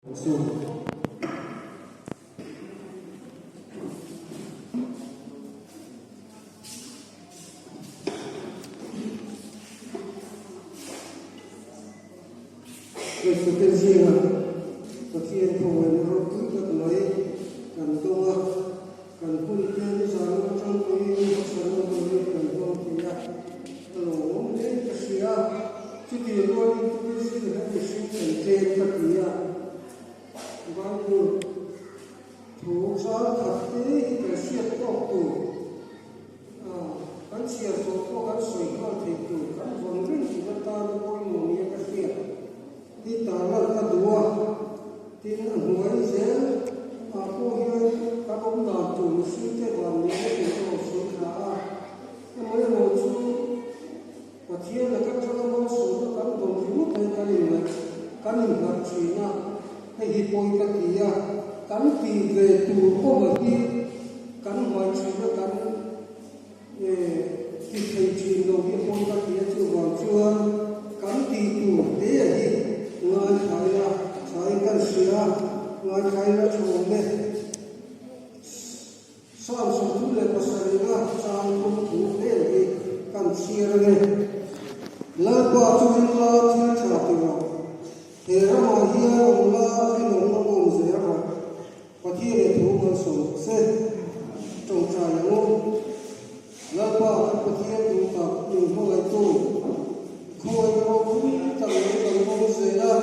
Kristiante zingah Pathian khawngaihna ropui tak mai kan dawng a, kan hun te nizan atang pawhin harsatna hmangin kan hmang thei a, a lawmawm hle ka hria. Chutih rualin tourism hian mihring kan tlem ka ti a, Bible thu chang khat te hi kan hriat tawk tur, kan chhiar zawh pawh kan sawi nghal thei tur kan vawn reng tur atana pawimawh nia ka hriat hi tarlan ka duh a, tin a hnuai zel ah pawh hian kan awm dan tur mihring te van nih na tur erawh sawi thla a, amaherawh chu. Pathian laka tanga malsawmna kan dawn ringawt hian kan inngaih, kan innghat thin a, hei hi pawi ka ti a, kan tih ve tur awm a hi kan hmai thin a, kan ti thei thin lo hi pawi ka ti a, chuvang chuan kan tih tur te hi ngaithla ila thain kan hria a, ngaithla ila tha awm e. Psalm 37 a chang thum thu vel hi kan chhiar ange. Lalpa chu rinla thil tha ti rawh. He ramah hian awm la rinawmna awm zel rawh. Pathian i thu malsawm rawh se. Tawngtai ang u. Lalpa kan Pathian duh tak min hmangaihtu, khawngaihna ropui tak mai kan awm zel a.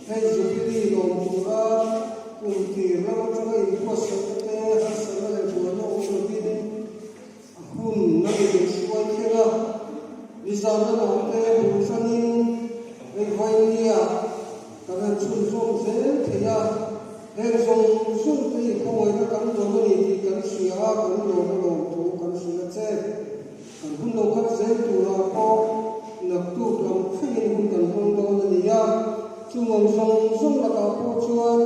Hei Jubilee lawm tura kum tir ram atanga inbuatsaihna te, harsatna leh buaina awm lovin a hun a in hruai thleng a. Nizan lamah te bul tanin hei Vainia kan han chhunzawm zel thei a, heng zawng zawng te hi khawngaihna kan dawn a ni tih kan hria a, kan lawm a lawm thu kan hrilh a che. Kan hun lo kal zel turah pawh naktuk lam thlengin hun kan hmang dawn a ni a, chung ang zawng zawng lakah pawh chuan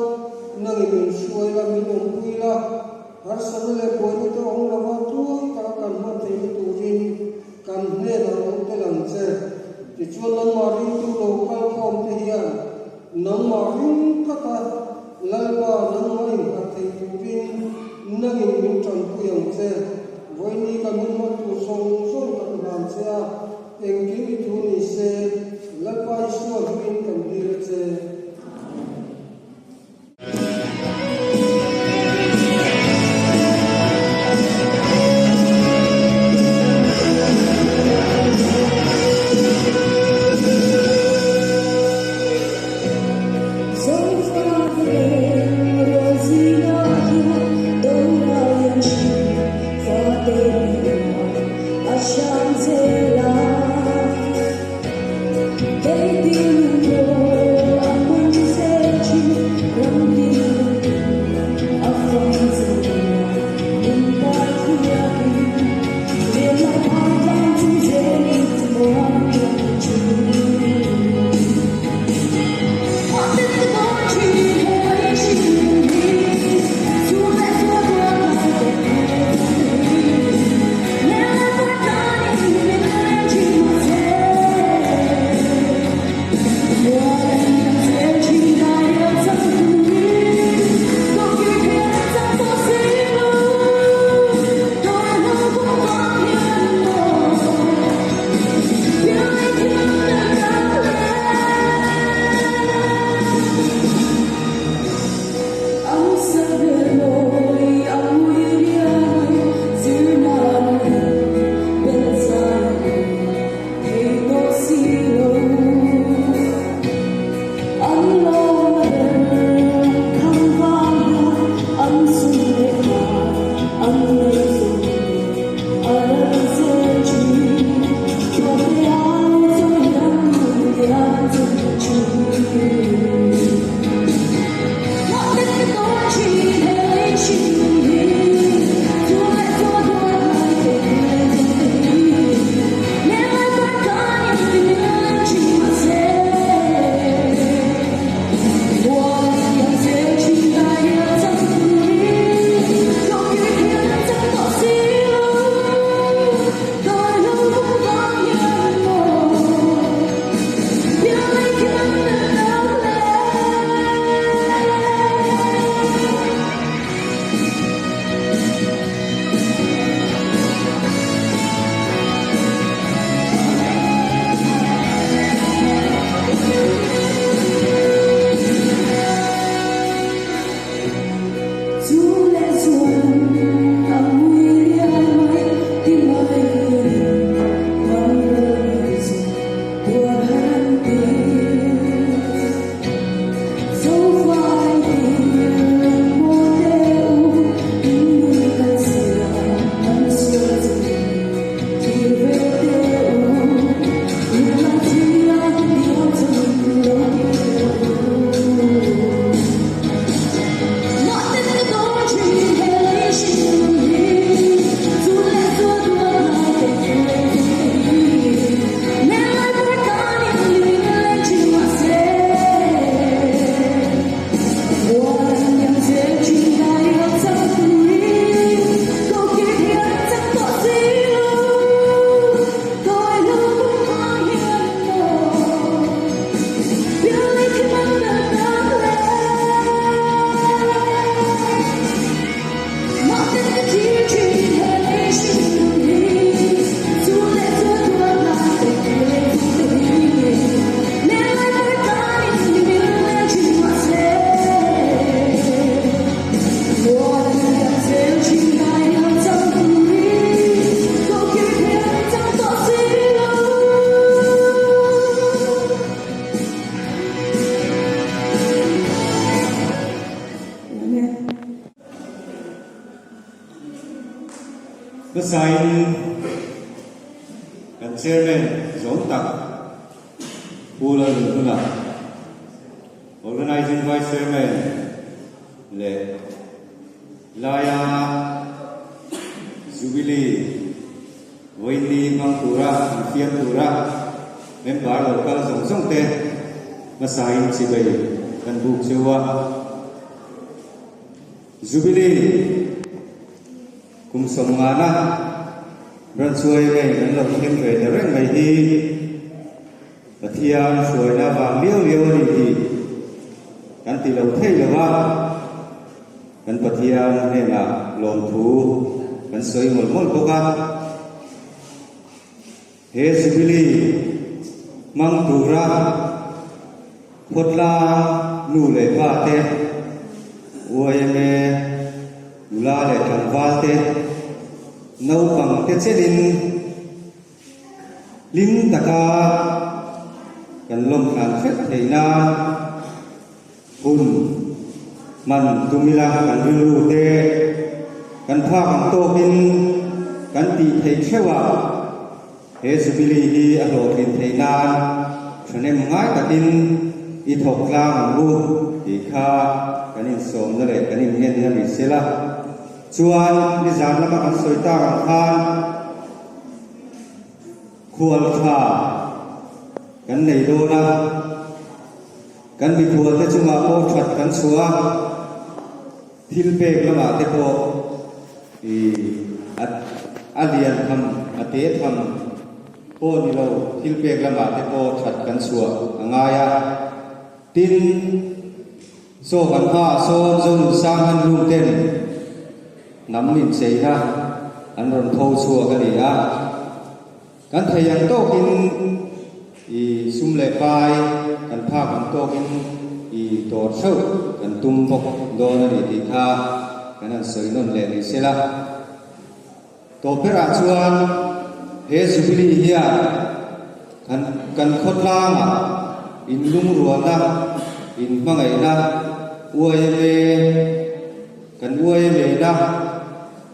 nangin min hruai la, min awmpui la, harsatna leh buaina te awm lova tluang taka kan hman theihna turin kan hnenah lo tel ang che. Tichuan nangmah ringtu lo kal khawm te hian nangmah ring tlata Lalpa nangmah innghat thei turin nangin min tanpui ang che. Vawiini kan hun hman tur zawng zawng kan hlan che a, engkim i thu ni se, Lalpa Isua hmingin kan dil a che. Hmasain kan Chairman zawm tak Pu Lalnunhuna, Organising Vice Chairman leh laia Jubilee vawiinni hmang tura infiam tura member lo kal zawng zawng te hmasain chibei kan buk cheu a. Jubilee kum sawmngana Branch huai ngei kan lo thleng ve ta reng mai hi Pathian hruaina vang liau liau a ni tih kan ti lo thei lo va, kan Pathian hnenah lawmthu kan sawi mawlh mawlh bawk a. He Jubilee hmang tura khawtlang nu leh pa te, yma nula leh tlangval te, naupang te chelin hlim taka kan lawmtlan hrep theih nan hun hman tum ila kan rilru te kan phak ang tawkin kan tih theih theuh a, he Jubilee hi a hlawhtlin theih nan thahnem ngai takin i thawk tlang ang u tih kha kan insawmna leh kan inngenna ni sela. Chuan nizan lama kan sawi tak ang khan khual tha kan nei dawn a. Kan mikhualte chungah pawh that kan chhuah a, thil pek lamah te pawh i a lian tham, a te tham pawh ni lo, thil pek lamah te pawh that kan chhuah a ngai a. Tin, saw kan hmaah sawn Zonunsang han lum ten hnam incheina an rawn tho chhuak a ni a. Kan thei ang tawkin i sum leh pai kan phak ang tawkin i dawr theuh kan tum bawk dawn a ni tih kha kan han sawi nawn leh ni sela. Tawp berah chuan he Jubilee hian kan kan khawtlangah inlungrualna, inhmangaihna, yma, kan yma-na,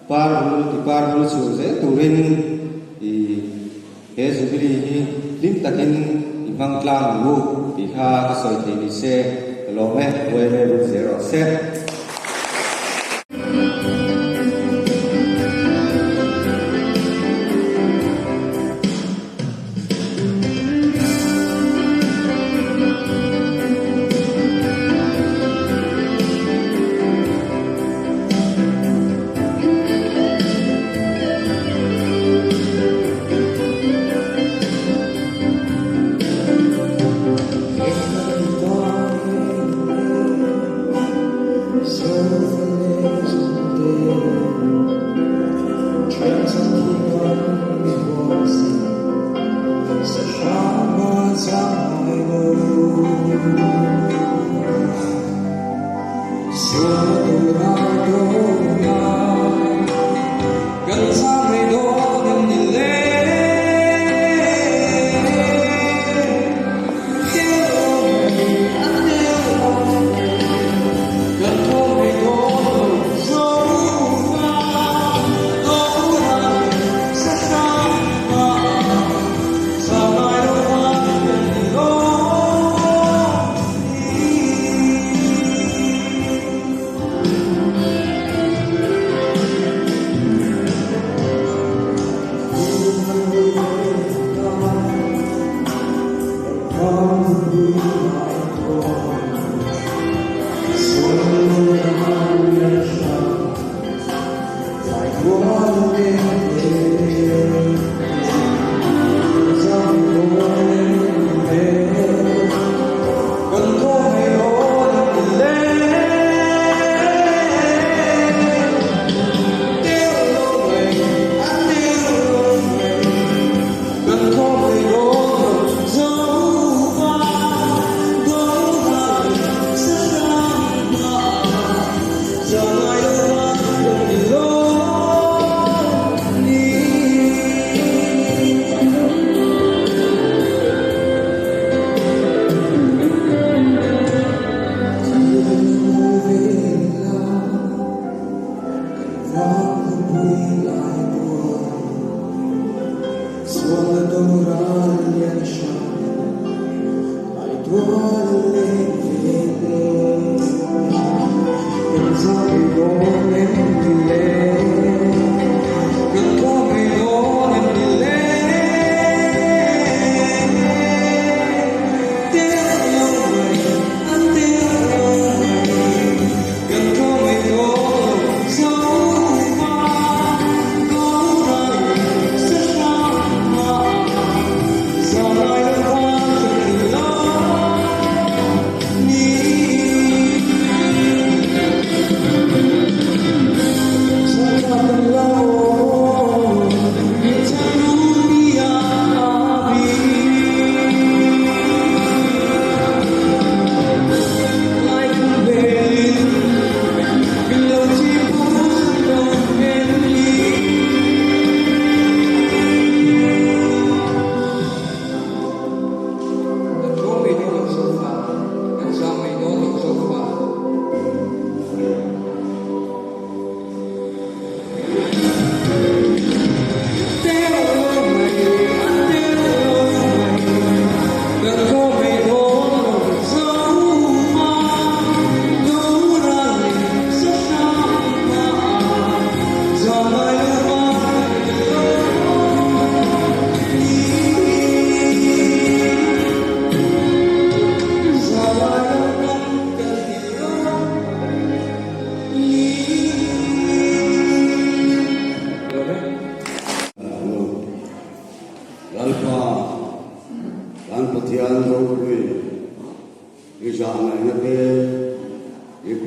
Par bul ti par bul chhur zel turin i he Jubilee hi hlim takin i hmang tlang ang u tih kha ka sawi thei ni se ka lawm e, yma bul zel rawh se.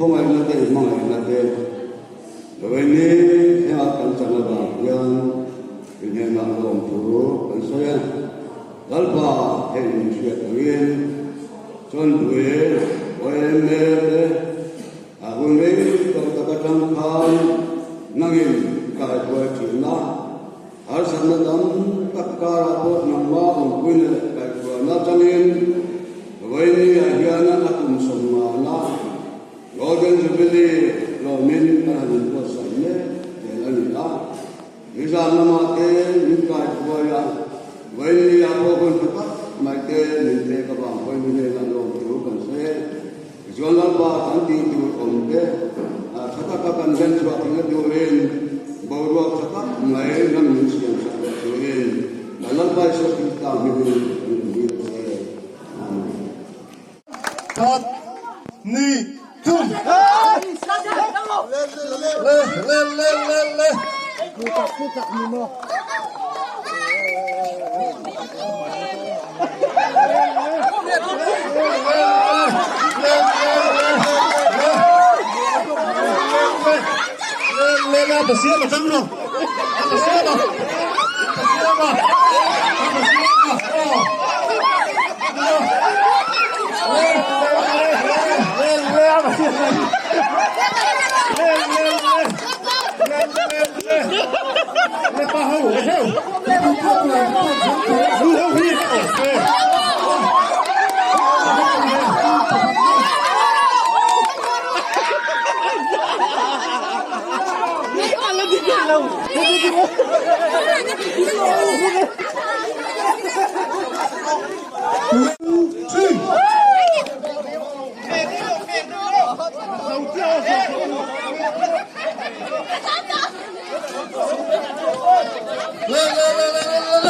khawngaihna te, i hmangaihna te Lawini thlengah kan chang avang hian i hnenah lawmthu kan sawi a. Lalpa hei min hriat angin Chawnpui YMA te a hun rei tawh tak atang khan nangin kaihruai thin a, harsatna tam tak karah pawh nangma awmpuina leh kaihruaina atangin Vawinia hian a tum sawmngana Golden Jubilee lawmin kan han inbuatsaih mek zel a ni a. Nizan lamah te min kai thuai a, Vawinia pawh hun tha tak mai te min pek avang pawhin mi hnenah lawmthu kan sawi e. Tichuan Lalpa kan tih tur awm te tha taka kan hlen chhuah theihna turin boruak tha tak mai ram min siam sak leh turin kan Lalpa Isua Krista hmingin kan inhlir che. Amen. Khat, ni, thum. Le, le, le, le, le.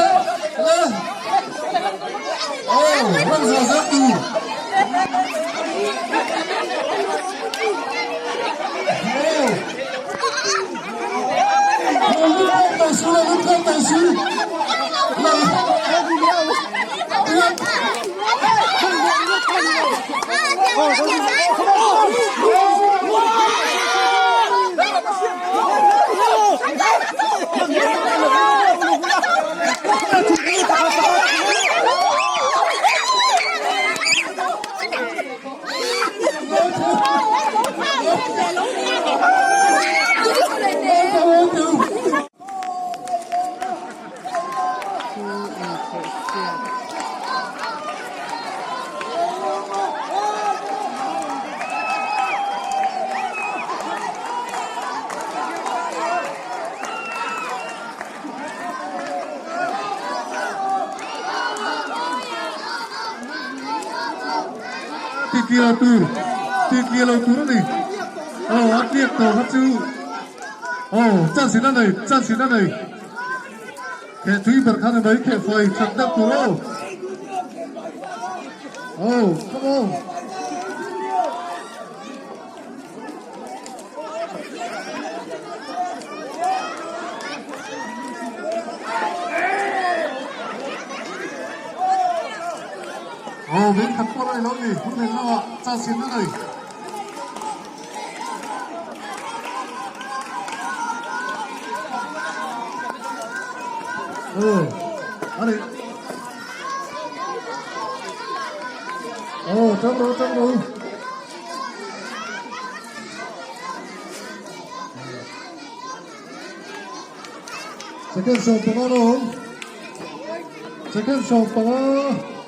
Titliah tur, titliah lo tur a ni. Aw, a tliak tawh kha chu. Aw, chance in a nei, chance in a nei. Kheh tui ber khan a mai kheh fai that deuh tur aw. Aw, come on. Aw, min khat pawh a ni lo ni, hun leh lamah chance in a nei. Aw, a ni. Aw, tang rawh, tang rawh. Second 15 la awm. Second 15.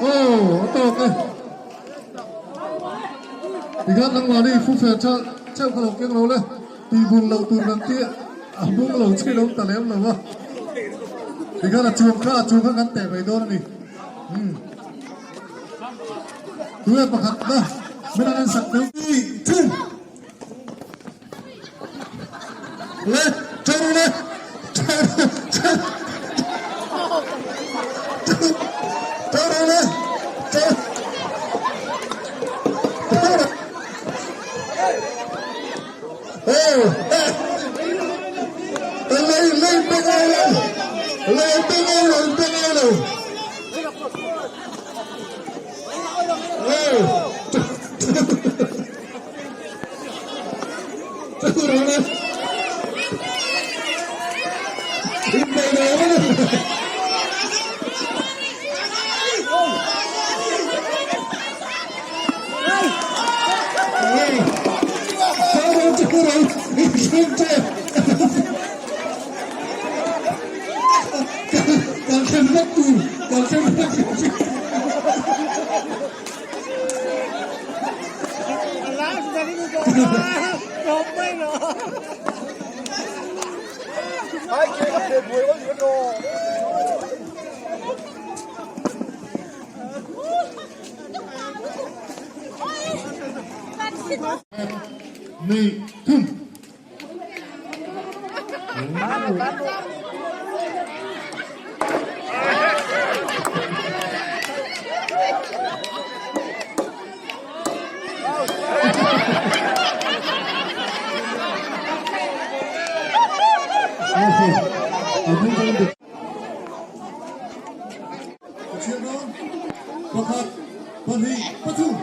Aw, a tawk e. Tikhan nangmahni fufe tha cheuh kha lo keng lo le. Tih bung loh tur kan tih a bung lo chi lo ta lem lo a. Tikhan a chung kha a chung kha kan teh mai dawn a ni. Umm. Tunge pakhat na min an en sak deuh. Tih Le, ṭo le, ṭo ṭo ṭo ṭo le, ṭo ṭo Oh, lei lei pek ai le. Lo pe ngei lo, pe ngei lo. Ni thum. Pakhat, pahnih, pathum.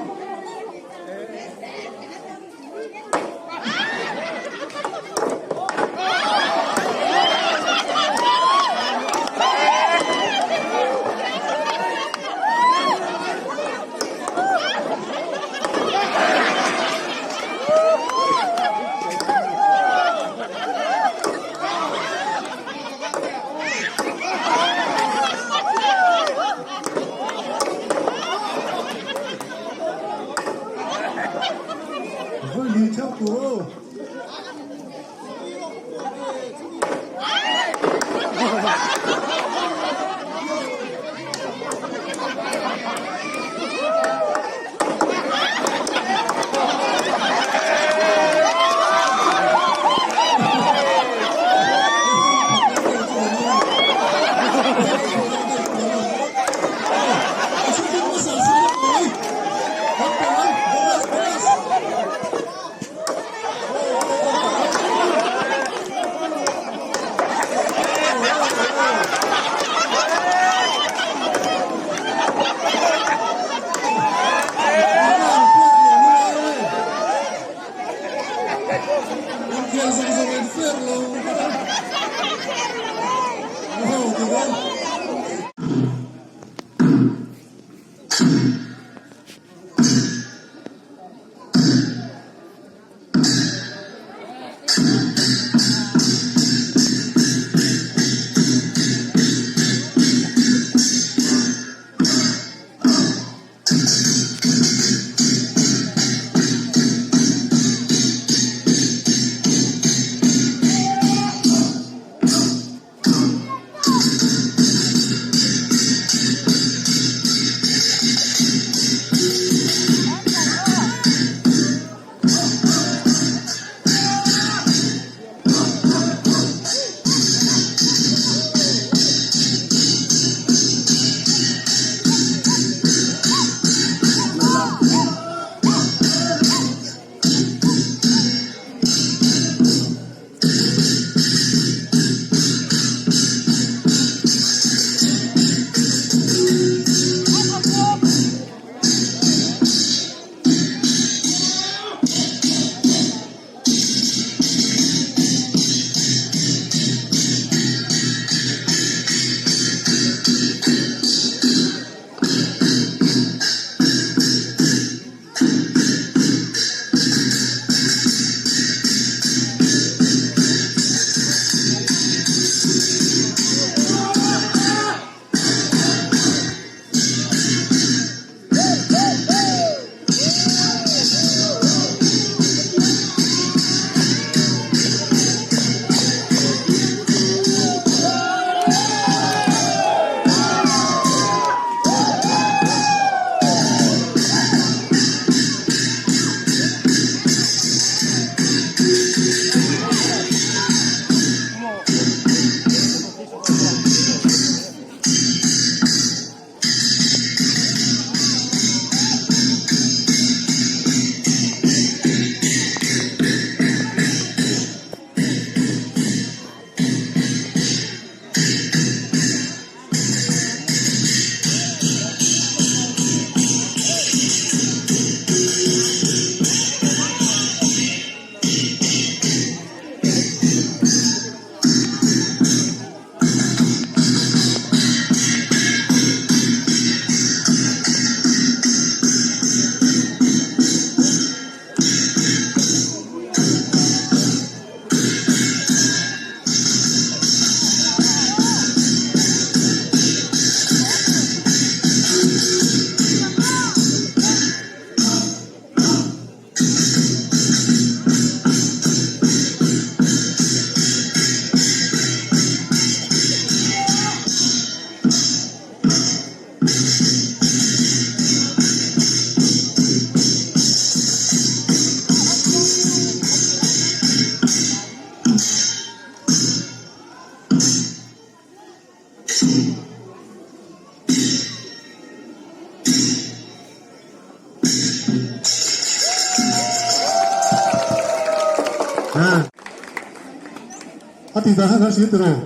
A tih dan kha kan hria tiraw?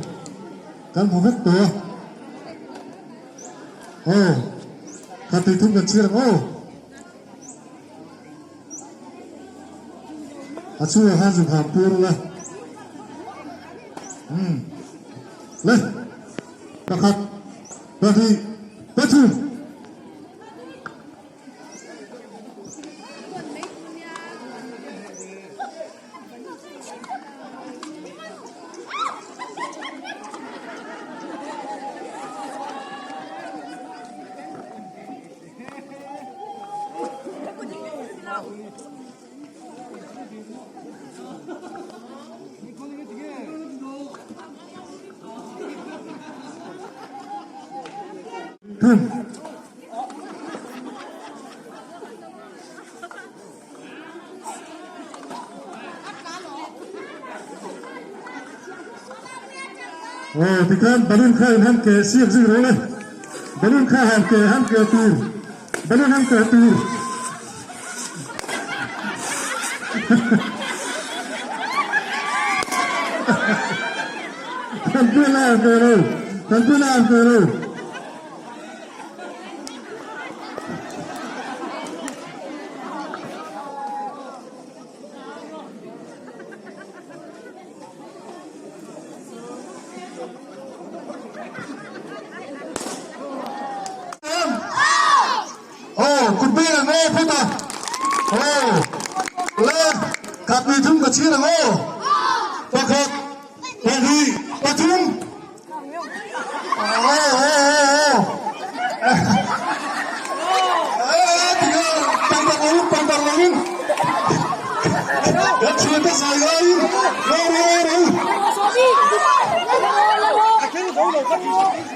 Kan hmu vek tawh a. Aw, khat tih thum kan chhiar ang aw. A chhungah khan zuk ham pur ula. Umm. Le. Pakhat, pahnih, pathum. Thum. Aw tikhan balloon kha in han keh siak zing rawh le. Balloon kha han keh han keh tur. Balloon han keh tur. Kan pui lai ang keh lo. Kan pui lai ang keh lo. Aw kut bel ang aw phawt a aw le khat ni thum ka chhiar ang aw pakhat pahnih pathum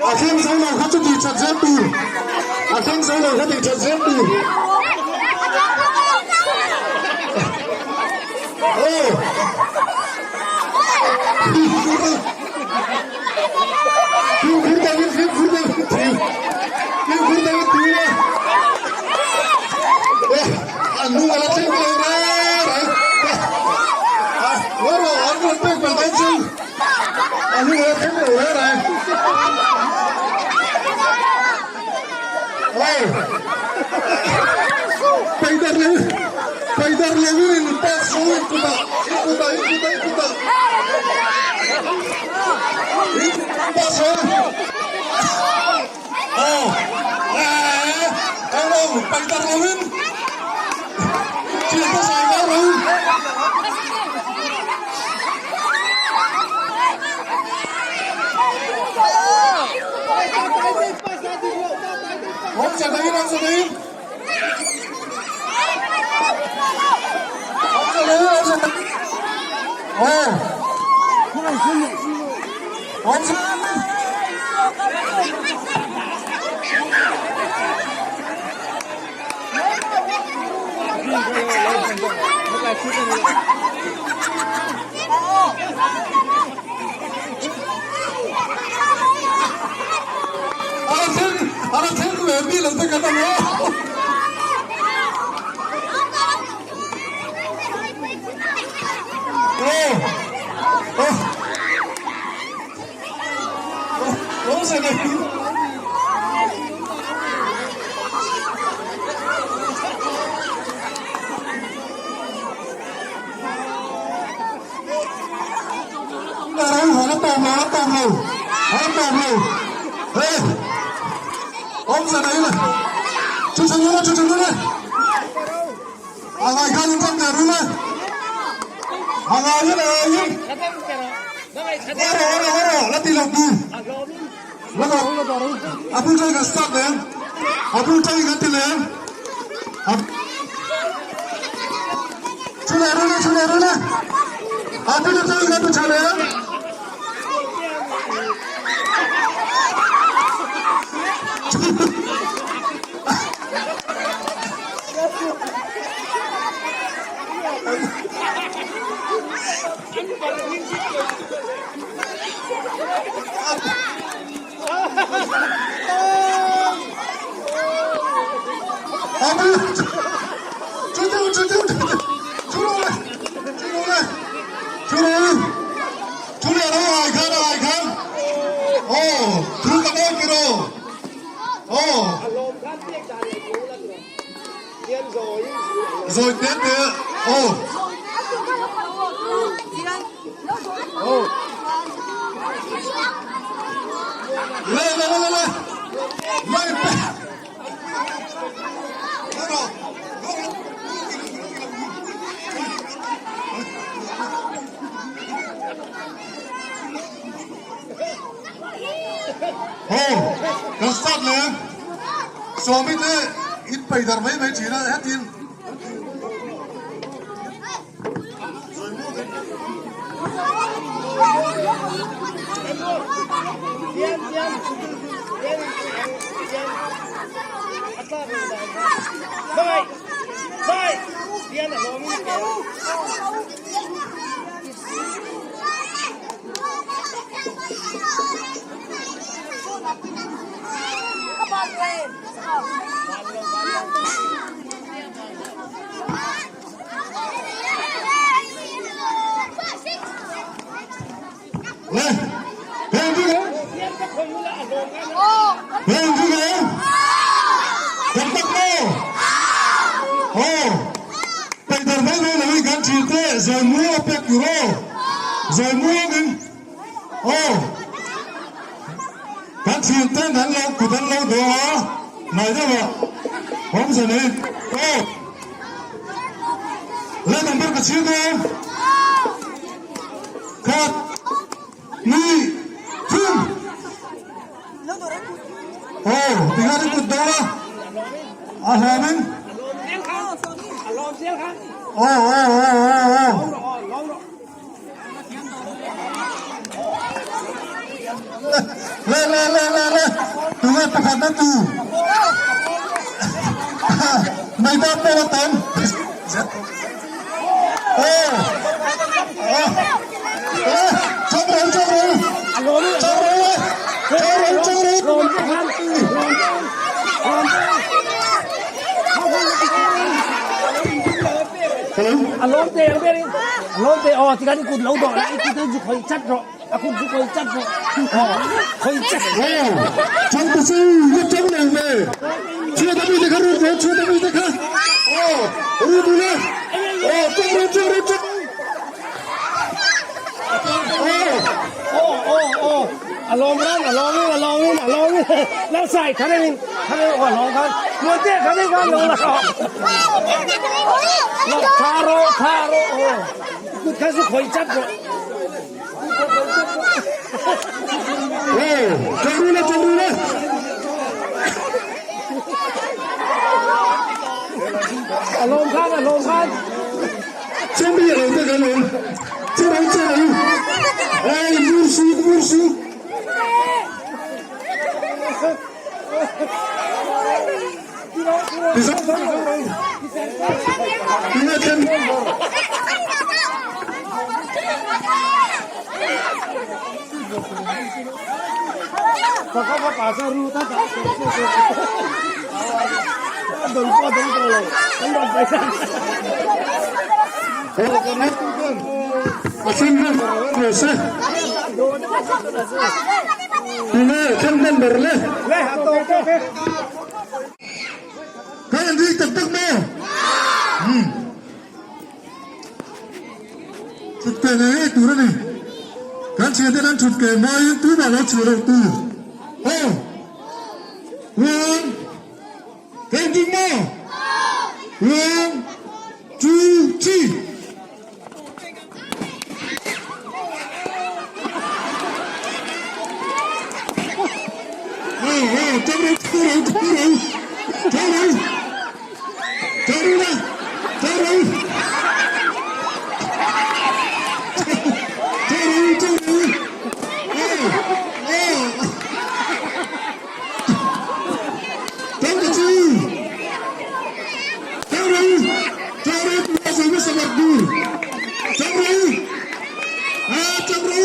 A thleng zo lo kha chu tih that zel tur a thleng zo lo kha tih that zel tur aw Fimkhur deuhin fimkhur deuhin thil fimkhur deuhin thil a an hnung a la thleng lo reng reng ngaw rawh an rawn pek palh dawn chu a hnung a la thleng lo reng reng aw paidar lo paidar lovin in pass zo in kutah in kutah in kutah in kutah Abu chu chu chu chu chu ro le chu ro le chu ro chu le ro ai khan ai khan oh thu ka mo ki ro oh rồi tiến tiến oh le le le le le Aw, kan start leh a, Sawmi te in pai darh mai mai thin a, hetin Le, heng chu ke, kan tak maw? Aw, peidar mai mai lo hi kan ṭhin te, zawi muang a pek tur aw, zawi muangin aw, kan ṭhin ten an lo kut an lo dawh a, hnai deuhah awmze nei aw, le number ka chhir dawn, khat, hnih, thum, aw, tikhan i kut dawh a, a hlawmin. Aw aw aw aw aw. Le le le le le tunge pakhat na tu nei ta pawh a tam aw aw chang ro chang ro chang ro chang ro chang ro Hello. A lawm te ang ber in a lawm te aw tikhan i kut lo dawh la i kut in zu khawih chat rawh a kut zu khawih chat rawh aw khawih chat Aw, chang ta chu ka chang lo ve. Chhuat ami te kha rut rawh, chhuat ami te kha. Aw, rut ula. Aw, chang rawh, chang rawh, chang. Aw aw aw a lawm ran a lawm in a lawm in a lawm in lalsai khan in khan in aw a lawm khan muante khan in khan lo la rawh lo tha rawh tha rawh aw kut kha zu khawih chat rawh Aw, chang ru la, chang ru la. A lawm khan a lawm khan Chemi a lo te kan awm. Che ro che ro. Ai mur su mur su. Ina chen. Kan in ri tak tak maw? Thut ke ngei ngei tur a ni. Kan thiante an thut ke hmain tumah lo chhuah loh tur. Aw! One, kan inring maw? One, two, three. Aw, aw, tang ro, tang ro, tang ro, tang ro. Tang ro la, tang ro. Tang ro, tang ro. Aw, aw. Tang ka chu. Tang ro, tang ro tu la zo masa bar dur. Tang ro. Ah, tang ro.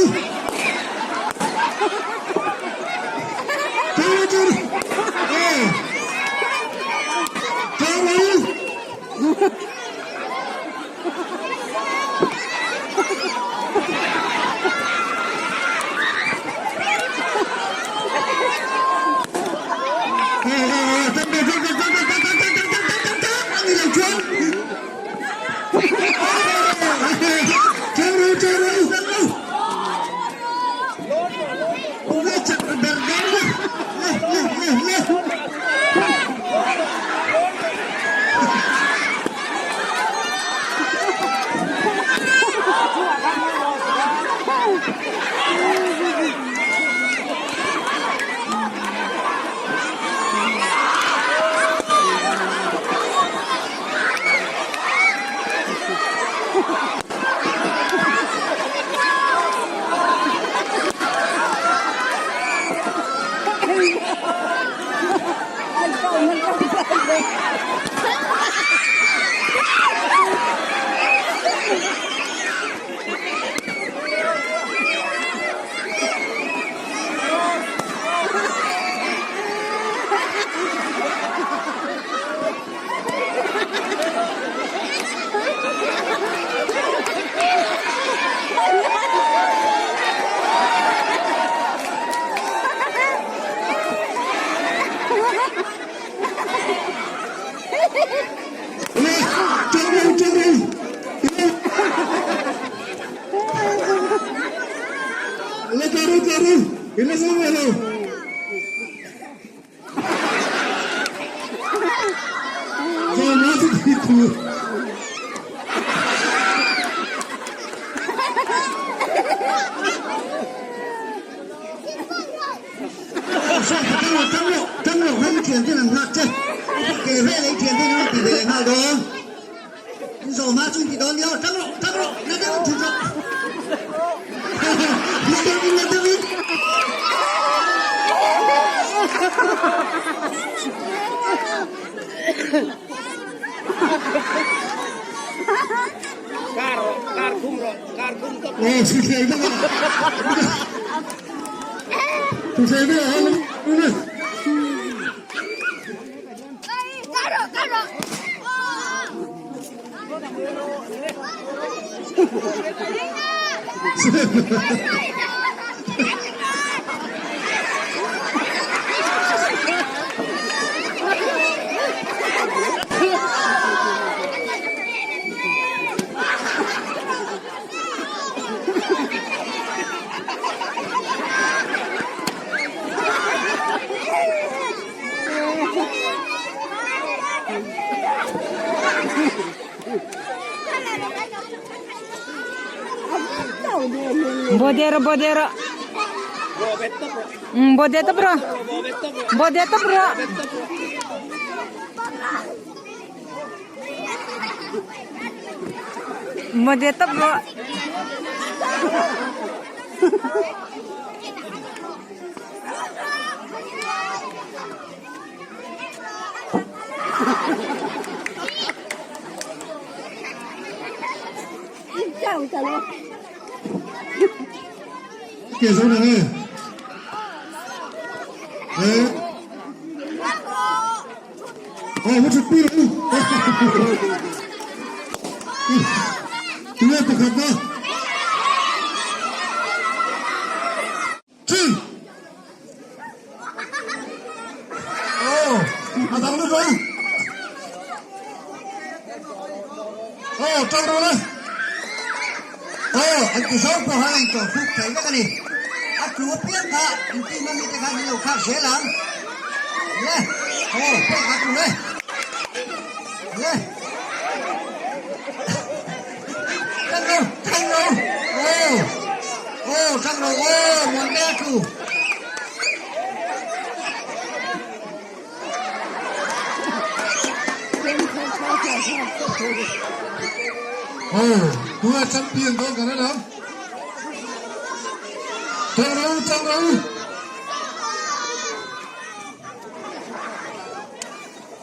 Tang ro, tang ro. Aw. Bodero, bodero. Bodeto bro. Bodeto bro. Bodeto bro. Ke zo na nge. Eh. Oh, what a piro. Tunge pakhat na. Chi. Oh, a dang lu rồi. Oh, tang ro le. Oh, an ti zo pawh a in tawh fuk thei vek a ni. A tlu apiang kha in team ami te khan an lo khak zel ang. Le, oh, pek a tlu le. Le. Tang ro, tang ro. Oh, oh, tang ro, oh, muan te a tlu. Oh, tunah champion dawn kan en ang. Chang ro, chang ro.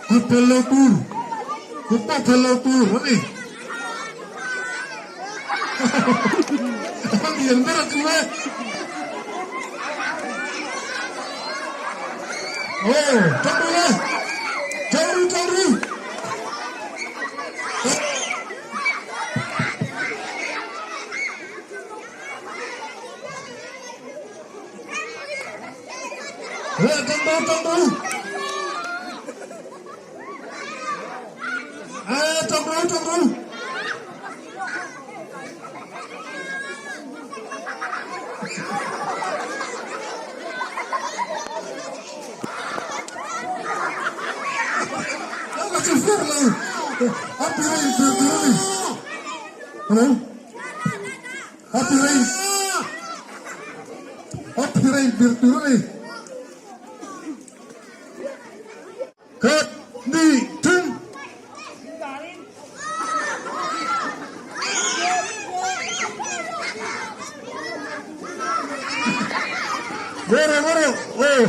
Kut phel lo tur, kut pawh phel lo tur a ni. A lian ber a chu e. Oh, chang ro le. Chang ru, chang ru. Le, chang ru, chang ru. Eh, chang ru, chang ru. Khat ni thum. Ngawr rawh, ngawr rawh. aw.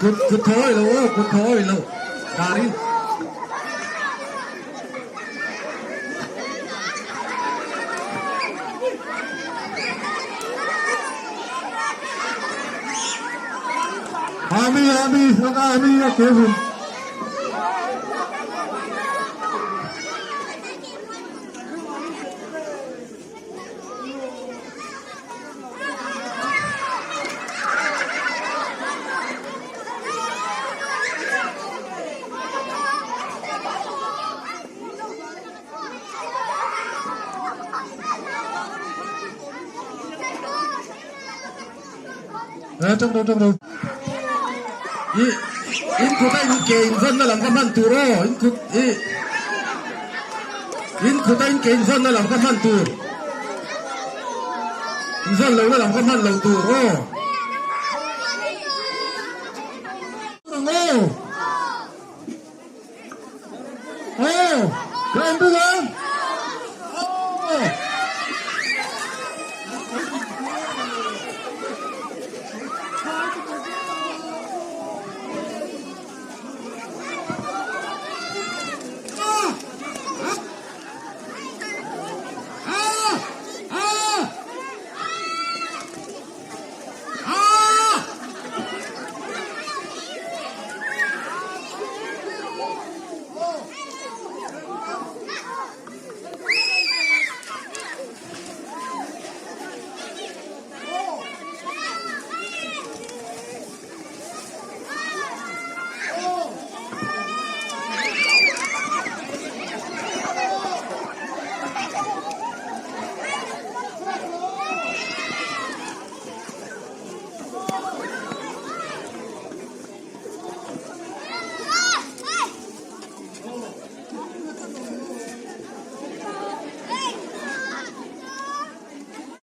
Kut kut thaw awih lo aw kut thaw awih lo dari. Ami ami ami a ke hun. Tang ro tang ro. I in khut a in ke in vawn na lam kha hman tur aw in khut i in khut a in ke in vawn na lam kha hman tur in vawn lo na lam kha hman lo tur aw.